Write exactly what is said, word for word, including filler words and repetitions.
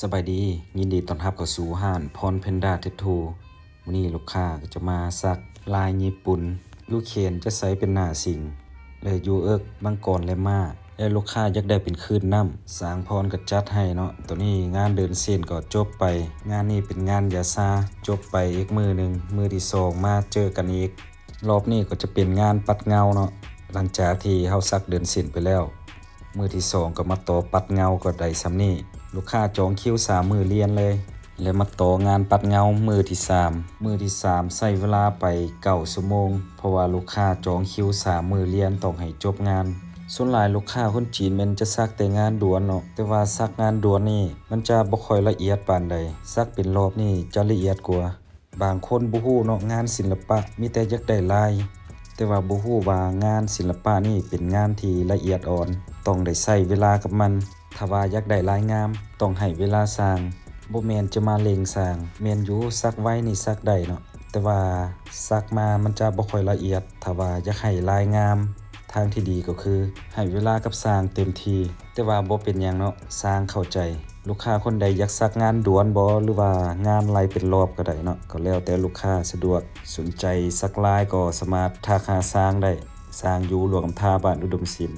สบายดี ยินดีต้อนรับเข้าสู่ร้านพรแพนด้าแทททู มื้อนี้ลูกค้าก็จะมาสักลายญี่ปุ่น อยู่แขนจะใส่เป็นหน้าสิงห์ และอยู่เอิกมังกรและม้า และลูกค้าอยากได้เป็นคลื่นน้ำ ช่างพรก็จัดให้เนาะ ตัวนี้งานเดินเส้นก็จบไป งานนี้เป็นงานยาซา จบไปอีกมื้อหนึ่ง มื้อที่สองมาเจอกันอีก รอบนี้ก็จะเป็นงานปัดเงาเนาะ หลังจากที่เฮาสักเดินเส้นไปแล้ว มื้อที่สองก็มาต่อปัดเงาก็ได้ส่ำนี้ ลูกค้าจองคิวสามมื้อเรียนเลย และมาต่องานปัดเงามื้อที่สาม มื้อที่สามใช้เวลาไปเก้าชั่วโมง เพราะว่าลูกค้าจองคิวสามมื้อเรียนต้องให้จบงาน ส่วนหลายลูกค้าคนจีนแม่นจะสักแต่งานด่วนเนาะ แต่ว่าสักงานด่วนนี่มันจะบ่ค่อยละเอียดปานใด สักเป็นรอบนี่จะละเอียดกว่า บางคนบ่ฮู้เนาะ งานศิลปะมีแต่อยากได้ลาย แต่ว่าบ่ฮู้ว่างานศิลปะนี่เป็นงานที่ละเอียดอ่อน ต้องได้ใช้เวลากับมัน ถ้าว่าอยากได้ลายงาม ต้องให้เวลาช่าง บ่แม่นจะมาเร่งช่าง แม่นอยู่สักไวนี่สักได้เนาะ แต่ว่าสักมามันจะบ่ค่อยละเอียด ถ้าว่าอยากให้ลายงาม ทางที่ดีก็คือให้เวลากับช่างเต็มที่ แต่ว่าบ่เป็นหยังเนาะ ช่างเข้าใจ ลูกค้าคนใดอยากสักงานด่วนบ่ หรือว่างานไล่เป็นรอบก็ได้เนาะ ก็แล้วแต่ลูกค้าสะดวก สนใจสักลายก็สามารถทักหาช่างได้ ช่างอยู่หลวงน้ำทาบ้านอุดมสิน